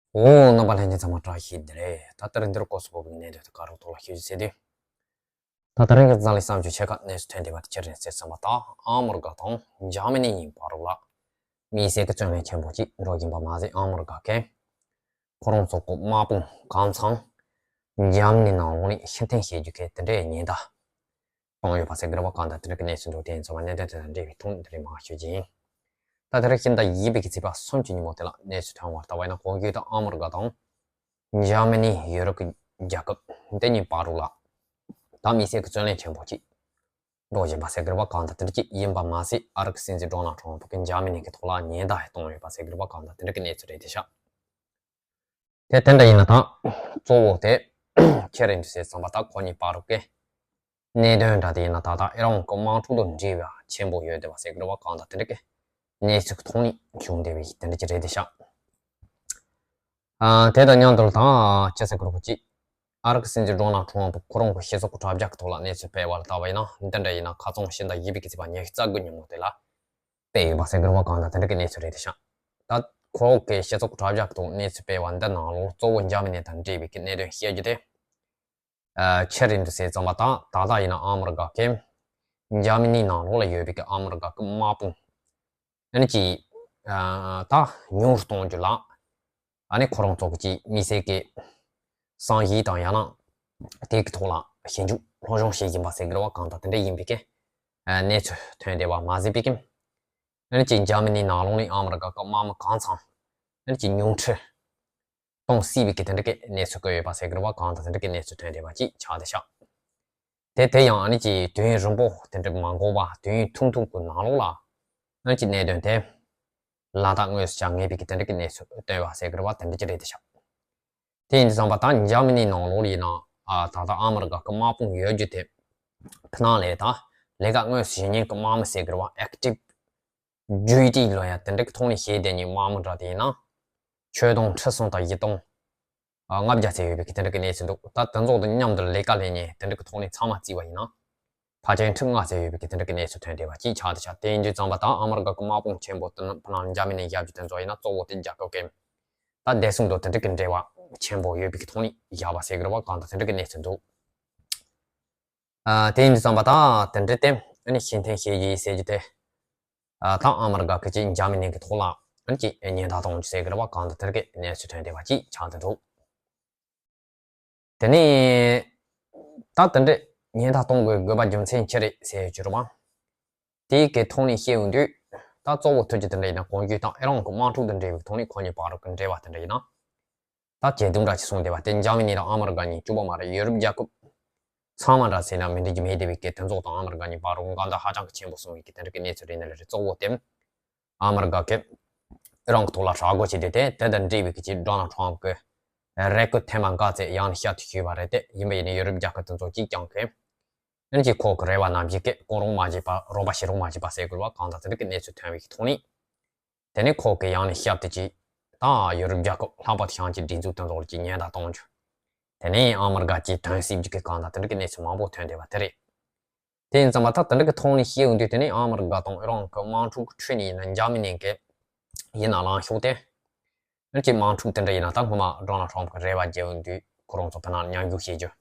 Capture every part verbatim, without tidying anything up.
འོ། རྣམ་པ་ལྷན་རྒྱས་ཚང་མ་བཀྲ་ཤིས་བདེ་ལེགས། ད་ལྟ་རིང་འདིར་སྐོར་སུ་བབས་པའི་གནད་དོན་དེ་ག་རོགས་ཐོག་ལ་ཞུ་རྒྱུ་བྱས་ཏེ། ད་ལྟ་རིང་གི་འཛམ་གླིང་གསར་འགྱུར་ཆེ་ཁག་གནས་ཚུལ་ཐོན་བསྡད་པ་དེ་ཆ་རེ་གསལ་ཙམ་པ་དང་། ཨ་མི་རི་ཀ་དང་འཇར་མ་ནི་གཉིས་བར་ལ་དམིགས་བསལ་གྱི་བརྩོན་ལེན་ཆེན་པོ་ཅིག་འགྲོ་བཞིན་པ་མ་ཟད། ཨ་མི་རི་ཀ་གིས་ཁོ་རང་ཚོ་གི་དམག་དཔུང་གང་ཚང་འཇར་མ་ནི་ནང་ལོགས་ནས་ཕྱིར་འཐེན་བྱེད་རྒྱུ་གི་དེ་འདྲའི་ཉེན་བརྡ་བཏང་ཡོད་པ་ཟེར་གི་རེད་པ། གང་ལྟར་དེ་འདྲ་གི་གནས་ཚུལ་འདུག་དེ་ཡིན་ཙང་མ་གནད་དོན་དེ་དང་འབྲེལ་བའི་ཐོག་འདི་རིང་མར་ཞུ་རྒྱུ་ཡིན། ད་དེ་རིང་ཕྱི་ཟླ་བཞི་པའི་གི་ཚེས་པ་སུམ་ཅུ་ཉིན་མོ་དེ་ལ་གནས་ཚུལ་ཐོན་བར་ལྟ་བ་ཡིན་ན། གོང་ཞུས་ལྟར་ཨ་མི་རི་ཀ་དང་འཇར་མ་ནི། ཡུ་རོབ་ཀྱི་རྒྱལ་ཁབ་འདི་གཉིས་བར་ལ་ད་དམིགས་བསལ་གྱི་བརྩོན་ལེན་ཆེན་པོ་ཅིག་འགྲོ་བཞིན་པ་ཟེར་གི་རེད་པ། གང་ལྟར་དེ་འདྲ་ཅིག་ཡིན་པ་མ་ཟད། ཨ་རིའི་སྲིད་འཛིན་ཌོ་ནལ་ཊམ་ཕ་གིས་འཇར་མ་ནི་གི་ཐོག་ལ་ཉེན་བརྡ་བཏང་ཡོད་པ་ཟེར་གི་རེད་པ། གང་ལྟར་དེ་འདྲ་གི་གནས་ཚུལ་རེད་དེ་ཤག་དེ་དེ་འདྲ་ཡིན་ན་ད་གཙོ་བོ་དེ་ཁྱེད་རང་ཚོས་བསམ་པ་ད་ཁོ་གཉིས་བར་གྱི་གནད་དོན་འདྲ་དེ་ཡིན་ན། ད་ལྟ་ཨི་རན་གྱི་དམག་འཁྲུག་དང་འབྲེལ་བ་ཆེན་པོ་ཡོད་བསྡད་པ་ཟེར་གི་རེད་པ། གང་ལྟར་དེ་འདྲ་གི་གནས་ཚུལ་གྱི་ཐོག་ནས་བྱུང་བསྡད་པའི་དེ་འདྲ་ཅིག་རེད་དེ་ཤག་ཨ། དེ་དང་མཉམ་དུ་ད་ཅི་ཟེར་དགོས་རེད། ཨ་རིའི་སྲིད་འཛིན་ཌོ་ནལ་ཊམ་ཕ་ཁོ་རང་གི་སྤྱི་ཚོགས་ཀྱི་དྲ་རྒྱ་གི་ཐོག་ལ་གནས་ཚུལ་སྤེལ་བ་ལ་ལྟ་བ་ཡིན་ན། འདི་འདྲ་ཡིན་ན་ཁ་སང་ཕྱི་ཟླ་བཞི་པའི་གི་ཚེས་པ་ཉི་ཤུ་རྩ་དགུ་ཉིན་མོ་དེ་ལ་སྤེལ་ཡོད་པ་ཟེར་གི་རེད་པ། གང་ལྟར་དེ་འདྲ་གི་གནས་ཚུལ་རེད་དེ་ཤག་ད་ཁོ་རང་གི་སྤྱི་ཚོགས་ཀྱི་དྲ་རྒྱ་གི་ཐོག་གནས་ཚུལ་སྤེལ་བ་འདི་ནང་ལོགས་གཙོ་བོ་འཇར་མ་ནི་དང་འབྲེལ་བའི་གི་གནད་དོན་བཤད་རྒྱུ་དེ། ཨ། ཁྱེད་རང་ཚོས་བསམ་པ་ད་ད་ལྟ་ཡིན་ན་ཨ་མི་རི་ཀ་གིས་འཇར་མ་ནི་ནང་ལོགས་ལ་ཡོད་པའི་གི་ཨ་མི་རི་ཀ་གི་དམག་དཔུང་ཨ་ནི་ཅིག་ཨ། ད་ཉུང་རུ་གཏོང་རྒྱུ་ལ། ཨ་ནི་ཁོ་རང་ཚོ་གི་ཅིག་དམིགས་བསལ་གྱི་བསམ་གཞིག་དང་ཡང་ན་དེ་གི་ཐོག་ལ་ཞིབ་འཇུག་སློབ་སྦྱོང་བྱེད་བཞིན་པ་ཟེར་གི་རེད་པ། གང་ལྟར་དེ་འདྲ་ཡིན་པའི་གི་ཨ། གནས་ཚུལ་ཐོན་བསྡད་པ་མ་ཟད་པའི་གི། ཨ་ནི་ཅིག་འཇར་མ་ནི་ནང་ལོགས་ནས་ཨ་མི་རི་ཀ་གི་དམག་མི་གང་ཚང་ཨ་ནི་ཅིག་ཉུང་འཕྲི་གཏོང་སྲིད་པའི་གི་དེ་འདྲ་གི་གནས་ཚུལ་བཀོད་ཡོད་པ་ཟེར་གི་རེད་པ། གང་ལྟར་དེ་འདྲ་གི་གནས་ཚུལ་ཐོན་བསྡད་པ་ཅིག་ཆགས་བསྡད་ཤག་དེ་དེ་ཡང་ཨ་ནི་ཅིག་དུས་ཡུན་རིང་པོ་དེ་འདྲ་མ་འགོར་བར་དུས་ཡུན་ཐུང་ཐུང་གི་ནང་ལོགས་ལ་ཨ་ནི་ཅིག་གནད་དོན་དེ་ལ་དྭགས་དངོས་སུ་བྱ་ངེས་པའི་གི་དེ་འདྲ་གི་གནས་ཚུལ་བཏོན་པ་ཟེར་གི་རེད་པ། དེ་འདྲ་ཅིག་རེད་དེ་ཤག་དེ་ཡིན་དུས་ཙམ་པ་ད་འཇར་མ་ནི་ནང་ལོགས་ལ་ཡིན་ན། ཨ། ད་ལྟ་ཨ་མི་རི་ཀ་གི་དམག་དཔུང་ཡོད་རྒྱུ་དེ་ཕི་ནང་ལས་ད་ལས་ཀ་དངོས་སུ་བྱེད་མཁན་གི་དམག་མི་ཟེར་གི་རེད་པ། ཨེག་ཊིབ་ཌིའུ་ཊི་ལབ་ཡ་དེ་འདྲ་གི་ཐོག་ནས་བྱེད་བསྡད་མཁན་དམག་མི་འདྲ་དེ་ཡིན་ན་ཁྱོན་བསྡོམས་ཁྲི་གསུམ་དང་བཞི་སྟོང་ལྔ་བརྒྱ་ཙམ་ཡོད་པའི་གི་དེ་འདྲ་གི་གནས་ཚུལ་འདུག་ད་དེ་ཚོ་དང་མཉམ་དུ་ལས་ཀ་ལས་མཁན་དེ་འདྲ་གི་ཐོག་ནས་ཚང་མ་བརྩིས་པ་ཡིན་ན། ཕལ་ཆེར་ཁྲི་ལྔ་ཙམ་ཡོད་པའི་གི་དེ་འདྲ་གི་གནས་ཚུལ་ཐོན་བསྡད་པ་ཅིག་ཆགས་བསྡད་ཤག་དེ་ཡིན་དུས་ཙམ་པ་ད་ཨ་མི་རི་ཀ་གི་དམག་དཔུང་ཆེན་པོ་དེ་ཕི་ནང་འཇར་མ་ནི་བཞག་རྒྱུ་དེ་ཚོ་ཡིན་ན། གཙོ་བོ་དེ་རྒྱལ་ཁབ་ཀྱི་ད་བདེ་སྲུང་དང་དེ་འདྲ་གི་འབྲེལ་བ་ཆེན་པོ་ཡོད་པའི་གི་ཐོག་ནས་བཞག་པ་ཟེར་གི་རེད་པ། གང་ལྟར་དེ་འདྲ་གི་གནས་ཚུལ་འདུག་ཨ། དེ་ཡིན་དུས་ཙམ་པ་ད་དེ་འདྲ་དེ་ཨ་ནི་ཕྱིར་འཐེན་བྱེད་རྒྱུ་ཡིན་ཟེར་རྒྱུ་དེ། ཨ། ད་ཨ་མི་རི་ཀ་གིས་ཅིག་འཇར་མ་ནི་གི་ཐོག་ལ་ཨ་ནི་ཅིག་ཉེན་བརྡ་གཏོང་རྒྱུ་ཟེར་གི་རེད་པ། གང་ལྟར་དེ་འདྲ་གི་གནས་ཚུལ་ཐོན་བསྡད་པ་ཅིག་ཆགས་བསྡད་འདུག་དེ་ནས་ད་དེ་འདྲ་ཉེན་བརྡ་གཏོང་དགོས་དགོས་པ་རྒྱུ་མཚན་ཅི་རེད་ཟེར་རྒྱུ་རེད་པ། དེའི་གི་ཐོག་ནས་བཤད་ཡོང་དུས། ད་གཙོ་བོ་ཐུག་རྒྱུ་དེ་འདྲ་ཡིན་ན། གོང་ཞུས་དང་ཨི་རན་གྱི་དམག་འཁྲུག་དང་འབྲེལ་བའི་ཐོག་ནས་ཁོ་གཉིས་བར་གྱི་འབྲེལ་བ་དེ་འདྲ་ཡིན་ན། ད་ཇེ་སྡུག་འདྲ་ཅིག་སོང་བསྡད་པ་དེ། འཇར་མ་ནི་དང་ཨ་མི་རི་ཀ་གཉིས་གཅིག་པོ་མ་རེད། ཡུ་རོབ་རྒྱལ་ཁབ་ཚང་མ་འདྲ་ཟེར་ན་མི་འགྲིག་རྒྱུ་མེད་བསྡད་པའི་གི་དེ་ཚོ་དང་ཨ་མི་རི་ཀ་གཉིས་བར་དཀའ་ངལ་ཧ་ཅང་གི་ཆེན་པོ་སོང་བའི་གི་དེ་འདྲ་གི་གནས་ཚུལ་རེད། ནི་རེད། གཙོ་བོ་དེ་ཨ་མི་རི་ཀ་གིས་ཨི་རན་གྱི་ཐོག་ལ་དྲག་རྒོལ་བྱས་ཏེ། དེ་དེ་དང་འབྲེལ་བའི་གི་ཅིག་ཌོ་ནལ་ཊམ་ཕ་གི་རེ་སྐུལ་ཐེངས་མ་འགའ་ཙམ་ཡང་ནས་བསྐྱར་དུ་ཞུས་པ་རེད་དེ། ཡིན་པ་ཡིན་ནའི་ཡུ་རོབ་རྒྱལ་ཁབ་དེ་ཚོ་གཅིག་ཀྱང་གི་ཨ་ནི་ཅིག་ཁོ་གི་རེ་བ་ནང་བཞིན་གྱི་གོ་རོགས་མ་བྱས་པ། རོགས་པ་བྱེད་རོགས་མ་བྱས་པ་ཟེར་དགོས་པ། གང་ལྟར་དེ་འདྲ་གི་གནས་ཚུལ་ཐོན་པའི་གི་ཐོག་ནས། དེ་ནས་ཁོ་གིས་ཡང་ནས་བསྐྱར་དུ་ཅིག་ད་ཡུ་རོབ་རྒྱལ་ཁབ་ལྷག་པར་དུ་བྱང་ཆུབ་སྒྲིག་འཛུགས་དེ་ཚོ་ལ་ཅིག་ཉེན་བརྡ་གཏོང་རྒྱུ། དེ་ནས་ཨ་མི་རི་ཀ་ཅིག་དོན་སྲིད་རྒྱུ་གི་གང་ལྟར་དེ་འདྲ་གི་གནས་ཚུལ་མང་པོ་ཐོན་བསྡད་པ་དེ་རེད། དེ་ཡིན་ཙང་མ་ད་དེ་འདྲ་གི་ཐོག་ནས་བཤད་ཡོང་དུས། དེ་ནས་ཨ་མི་རི་ཀ་དང་ཨི་རན་གྱི་དམག་འཁྲུག་གི་ཁྲོད་ནས་ཡིན་ན། འཇར་མ་ནི་གིས་ཡིན་ན་ལངས་ཤོག་དེ། ཨ་ནི་ཅིག་དམག་འཁྲུག་དེ་འདྲ་ཡིན་ན། ད་སྔོན་མ་ཌོ་ནལ་ཊམ་ཕ་གིས་རེ་བ་བརྒྱབ་ཡོང་དུས། ཁོ་རང་ཚོ་ཕི་ནང་མཉམ་ཞུགས་བྱེད་རྒྱུ།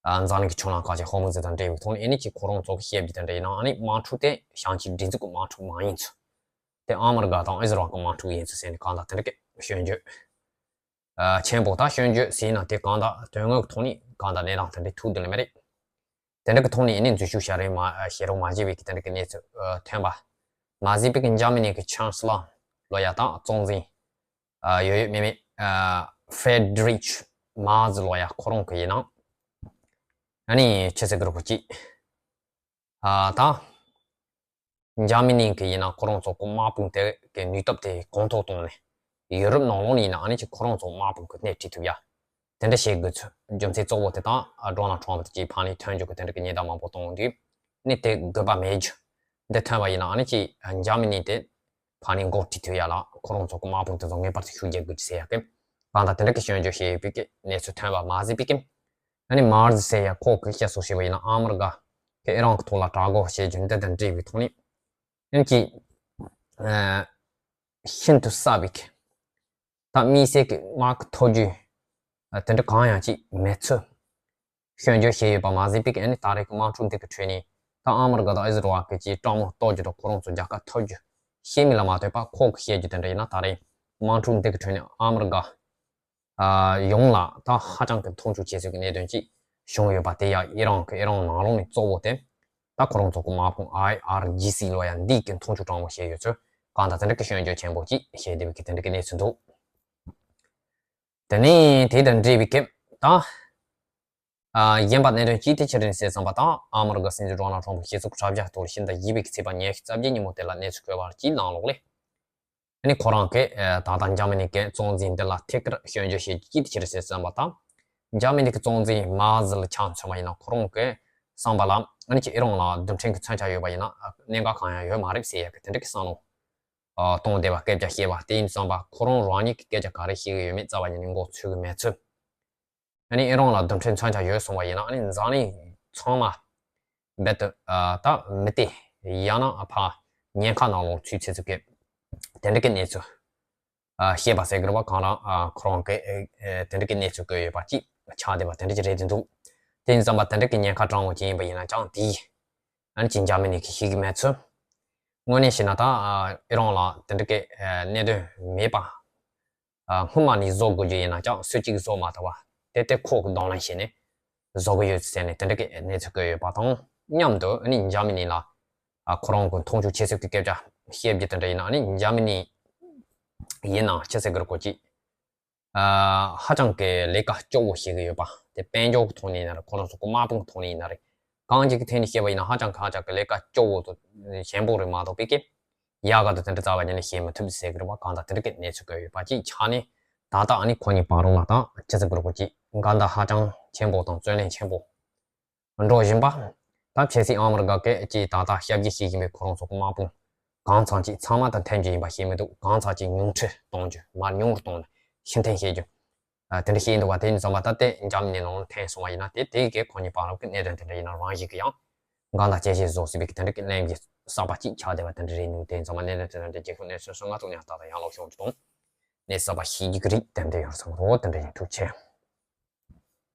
ཨ། འཛམ་གླིང་གི་ཕྱོགས་ལྷུང་ཁག་ཅིག་ཧོར་མུ་ཛི་དང་འབྲེལ་བའི་ཐོག་ནས། ཨ་ནི་ཅིག་ཁོ་རང་ཚོ་གི་བཤད་རྒྱུ་དེ་འདྲ་ཡིན་ན། ཨ་ནི་དམག་འཁྲུག་དེ་བྱང་ཆུབ་སྒྲིག་འཛུགས་ཀྱི་དམག་འཁྲུག་མ་ཡིན་ཚུལ། དེ་ཨ་མི་རི་ཀ་དང་ཨི་ཟི་རལ་གྱི་དམག་འཁྲུག་ཡིན་ཚུལ་ཟེར་ནས་གང་ལྟར་དེ་འདྲ་གི་སྐྱོན་བརྗོད། ཨ། ཆེན་པོ་ད་སྐྱོན་བརྗོད་ཟེར་ན་དེ་གང་ལྟར་དོན་དངོས་ཀྱི་ཐོག་ནས་གང་ལྟར་གནས་སྟངས་དེ་འདྲ་ཐུག་བསྡད་ལེ་མ་རེད། དེ་འདྲ་གི་ཐོག་ནས་ཨ་ནི་འཛུལ་ཞུགས་བྱ་རེས་མ་བྱེད་རོགས་མ་བྱས་པའི་གི་དེ་འདྲ་གི་གནས་ཚུལ་ཐོན་པ་མ་ཟད་པའི་གི་འཇར་མ་ནི་གི་ཆན་སི་ལར་ལབ་ཡ་དང་གཙོ་འཛིན། ཨ། ཡོད་ཡོད་མེད་མེད། ཨ། ཧྥེ་ཌི་རིཆ་མར་ཛི་ལབ་ཡ་ཁོ་རང་གི་ཡིན་ན། ཨ་ནི་ཅི་ཟེར་དགོས་རེད། ཁོ་ཅིག་ཨ། ད་འཇར་མ་ནི་གི་ཡིན་ན་ཁོ་རང་ཚོ་གི་དམག་དཔུང་དེ་གི་ནུས་སྟོབས་དེ་གོང་མཐོར་བཏང་ནས། ཡུ་རོབ་ནང་ལོགས་ནས་ཡིན་ན་ཨ་ནི་ཅིག་ཁོ་རང་ཚོ་དམག་དཔུང་གི་སྣེ་ཁྲིད་ཐུབ་ཡ། དེ་འདྲ་བྱེད་དགོས་ཚུལ་རྒྱུ་མཚན་གཙོ་བོ་དེ་དང་། ཨ། ཌོ་ནལ་ཊམ་ཕ་དེ་ཅིག་ཕར་ནས་ཐོན་རྒྱུ་གི་དེ་འདྲ་གི་ཉེན་བརྡ་མང་པོ་གཏོང་དུས། ཨ་ནི་དེ་དགོས་པ་མེད་རྒྱུ་འདི་ཐོན་པ་ཡིན་ན། ཨ་ནི་ཅིག་འཇར་མ་ནི་དེ་ཕར་ནས་འགོ་ཁྲིད་ཐུབ་ཡ་ལ་ཁོ་རང་ཚོ་གི་དམག་དཔུང་དེ་ཚོ་ངེས་པར་དུ་ཤུགས་རྒྱག་དགོས་ཀྱི་ཟེར་ཡ་གི་གང་ལྟར་དེ་འདྲ་གི་སྐྱོན་བརྗོད་བྱས་ཡོད་པའི་གི་གནས་ཚུལ་ཐོན་པ་མ་ཟད་པའི་གི། ཨ་ནི་མར་ཛི་ཟེར་ཡ་ཁོ་གིས་བཤད་སྲོལ་བྱས་པ་ཡིན་ན། ཨ་མི་རི་ཀ་གིས་ཨི་རན་གི་ཐོག་ལ་དྲག་རྒོལ་བྱེད་རྒྱུ་འདི་དང་འབྲེལ་བའི་ཐོག་ནས། ཨ་ནི་ཅིག་ཨ། ཤིན་ཏུ་གསར་བའི་གི་ ད་དམིགས་བསལ་གྱི་དམག་གི་ཐོ་རྒྱུ་དེ་འདྲ་གང་ཡང་ཅིག་མེད་ཚུལ་སྐྱོན་བརྗོད་བྱས་ཡོད་པ་མ་ཟད་པའི་ཨ་ནི་ད་རེས་ཀྱི་དམག་འཁྲུག་འདི་གི་ཁྲོད་ནས་ད་ཨ་མི་རི་ཀ་དང་ཨི་ཟི་རལ་གྱི་ཅིག་དྲག་དམག་གཏོར་རྒྱུ་དང་ཁོ་རང་ཚོ་རྒྱལ་ཁ་ཐོབ་རྒྱུ་ཤེས་མིན་ལ་མ་ལྟོས་པ། ཁོང་གིས་བཤད་རྒྱུ་དེ་འདྲ་ཡིན་ན་ད་རེས་དམག་འཁྲུག་འདི་གི་ཁྲོད་ནས་ཨ་མི་རི་ཀ་ཡོངས་ལ་ད་ཧ་ཅང་གི་མཐོང་ཆུང་བྱེད་སྲོལ་གྱི་གནད་དོན་ཅིག་བྱུང་ཡོད་པ་དེ་ཡང་ཨི་རན་གྱི་ཨི་རན་ནང་ལོགས་ནས་གཙོ་བོ་དེ་ད་ཁོ་རང་ཚོ་གི་དམག་དཔུང་ཨའི་ཨར་ཇི་སི་ལོ་ཡ་འདི་གི་མཐོང་ཆུང་དྲང་པོ་བྱས་ཡོད་ཚུལ་གང་ལྟར་དེ་འདྲ་གི་སྐྱོན་བརྗོད་ཆེན་པོ་ཅིག་བྱས་བསྡད་པའི་གི་དེ་འདྲ་གི་གནས་ཚུལ་འདུག་དེ་ནས་དེ་དང་འབྲེལ་བའི་གི་ད་ཨ་གཞན་པ་གནད་དོན་གཅིག་དེ་ཅི་རེད་ཟེར་བསམ་པ་དང་ཨ་མི་རི་ཀ་སྲིད་འཛིན་ཌོ་ནལ་ཊམ་ཕི་སྤྱི་ཚོགས་དྲ་རྒྱ་ཐོག་ལ་ཕྱི་ཟླ་བཞི་པའི་གི་ཚེས་པ་ཉི་ཤུ་རྩ་བརྒྱད་ཉིན་མོ་དེ་ལ་གནས་ཚུལ་བཀོད་པ་གཅིག་ནང་ལོགས་ལས། ཨ་ནི་ཁོ་རང་གིས་ཨ་ད་ལྟ་འཇར་མ་ནི་གི་གཙོ་འཛིན་འདི་ལ་ཐད་ཀར་སྐྱོན་བརྗོད་བྱེད་རྒྱུ་ཅི་ཟེར་བསམ་པ་དང་། འཇར་མ་ནི་གི་གཙོ་འཛིན་མར་ཛི་ལ་ཆ་མཚོན་པ་ཡིན་ན་ཁོ་རང་གི་བསམ་པ་ལ་ཨ་ནི་ཅིག་ཨི་རན་ལ་རྡུལ་ཕྲན་གྱི་མཚོན་ཆ་ཡོད་པ་ཡིན་ན་གནད་འགག་གང་ཡང་ཡོད་མ་རེད་ཟེར་ཡ་གི་དེ་འདྲ་གི་བསམ་བློ་ཨ་གཏོང་བསྡད་པ་སྐད་ཆ་བཤད་པ་དེ་ཡིན་བསམ་པ་ཁོ་རང་རང་ཉིད་ཀྱི་སྐད་ཆ་ག་རེ་བཤད་ཀྱི་ཡོད་མེད་རྩ་བ་ཉིད་ནས་མགོ་ཚོས་ཀྱི་མེད་ཚུལ། ཨ་ནི་ཨི་རན་ལ་རྡུལ་ཕྲན་མཚོན་ཆ་ཡོད་སོང་བ་ཡིན་ན་ཨ་ནི་འཛམ་གླིང་ཚང་མ་རྦད་དེ་ཨ་ད་མི་བལྟས་ཡང་ན་ཨ་ཕ་ཉེན་ཁ་ནང་ལོགས་ཚུད་ཚེ་ཚུད་གི་དེ་འདྲ་གི་གནས་ཚུལ་ཨ་བཤད་པ་ཟེར་གི་རེད་པ། གང་རང་ཨ་ཁོ་རང་གི་ཨེ་ཨེ་དེ་འདྲ་གི་གནས་ཚུལ་བཀོད་ཡོད་པ་ཅིག་ཆགས་བསྡད་པ་དེ་འདྲ་ཅིག་རེད་དེ་འདུག་དེ་ཡིན་བསམ་པ་དེ་འདྲ་གི་ཉེན་ཁ་དྲང་བོ་ཅིག་ཡིན་པ་ཡིན་ན་ཅང་དེའི་ཨ་ནི་ཅིག་འཇར་མ་ནི་གིས་ཤེས་ཀྱི་མེད་ཚུལ། དངོས་གནས་བཤད་ན་ད་ཨ་ཨི་རན་ལ་དེ་འདྲ་གི་ཨེ་གནད་དོན་མེད་པ། ཨ་སྔོན་མ་ནས་བཟོ་དགོས་རྒྱུ་ཡིན་ན་ཀྱང་སུ་གཅིག་བཟོ་མ་ཐུབ་པ་དེ་དེ་ཁོ་གི་གདོང་ལེན་བྱས་ནས་བཟོ་གི་ཡོད་ཟེར་ནས་དེ་འདྲ་གི་གནས་ཚུལ་བཀོད་ཡོད་པ་དང་མཉམ་དུ་ཨ་ནི་འཇར་མ་ནི་ལ་ཨ་ཁོ་རང་གི་མཐོང་ཆུང་བྱེད་སྲོལ་གྱི་སྐད་ཆ་བཤད་རྒྱུ་དེ་འདྲ་ཡིན་ན་ཨ་ནི་འཇར་མ་ནི་ཡིན་ན་ཅི་ཟེར་དགོས་རེད་གོ་ཅིག་ཨ་ཧ་ཅང་གི་ལས་ཀ་སྐྱོ་བོ་བྱེད་ཀྱི་ཡོད་པ་དེ་དཔལ་འབྱོར་གྱི་ཐོག་ནས་ཡིན་ན་རེད། ཁོ་རང་ཚོ་གི་དམག་དཔུང་གི་ཐོག་ནས་ཡིན་ན་རེད། གང་ཅིག་གི་ཐད་ནས་བཤད་པ་ཡིན་ན་ཧ་ཅང་གི་ཧ་ཅང་གི་ལས་ཀ་སྐྱོ་བོ་དང་ཞན་པོ་རེད་མ་གཏོགས་པའི་གི་ཡག་ག་དང་དེ་འདྲ་རྩ་བ་ཉིད་ནས་བཤད་མི་ཐུབ་ཟེར་གི་རེད་པ། གང་ལྟར་དེ་འདྲ་གི་གནས་ཚུལ་བཀོད་ཡོད་པ་ཅིག་ཆགས་ནས་ད་ལྟ་ཨ་ནི་ཁོ་གཉིས་བར་ལ་ད་ཅི་ཟེར་དགོས་རེད་གོ་ཅིག་འགལ་ཟླ་ཧ་ཅང་ཆེན་པོ་དང་རྩོད་གླེང་ཆེན་པོ་འགྲོ་བཞིན་པ། ད་ཕྱི་སྲིད་ཨ་མི་རི་ཀ་གིས་ཅིག་ད་ལྟ་ཞབས་ཕྱི་བྱེད་བཞིན་པའི་ཁོ་རང་ཚོ་གི་དམག་དཔུང་གང་ཚང་ཅིག་ཚང་མ་དང་འཐེན་རྒྱུ་ཡིན་པ་ཤེས་མི་འདུག་གང་ཚང་ཅིག་ཉུང་འཕྲི་གཏོང་རྒྱུ་མར་ཉུང་རུ་གཏོང་ནས་ཕྱིར་འཐེན་བྱེད་རྒྱུ། ཨ་དེ་འདྲ་ཤེས་ཡིན་འདུག་བ། དེ་ཡིན་ཙམ་པ་ད་ལྟའི་འཇར་མ་ནི་ནང་ལ་འཐེན་སོང་བ་ཡིན་ན་དེ་དེའི་གི་ཁོ་གཉིས་བར་ལ་གི་གནད་དོན་དེ་འདྲ་ཡིན་ན་རང་བཞིན་གི་ཡང་འགལ་ཟླ་དཔྱད་གཞིར་བཟུང་སྲིད་པའི་གི་དེ་འདྲ་གི་གླེང་གཞི་གསར་པ་ཅིག་ཆགས་བསྡད་པ་དེ་འདྲ་རེད་འདུག་དེ་ཡིན་ཙམ་པ་གནད་དོན་དེ་འདྲ་རྒྱལ་ཁབ་གནས་ཚུལ་སོ་ལྔ་ཙམ་ཡང་ད་ལྟ་ཡང་ལོག་ཤོང་གི་དང་གནས་གསར་པ་ཤེས་རྒྱུ་གི་རིགས་དེ་འདྲ་ཡོང་སོང་རོགས་དེ་འདྲ་ཡིན། ཐུགས་ཆེ།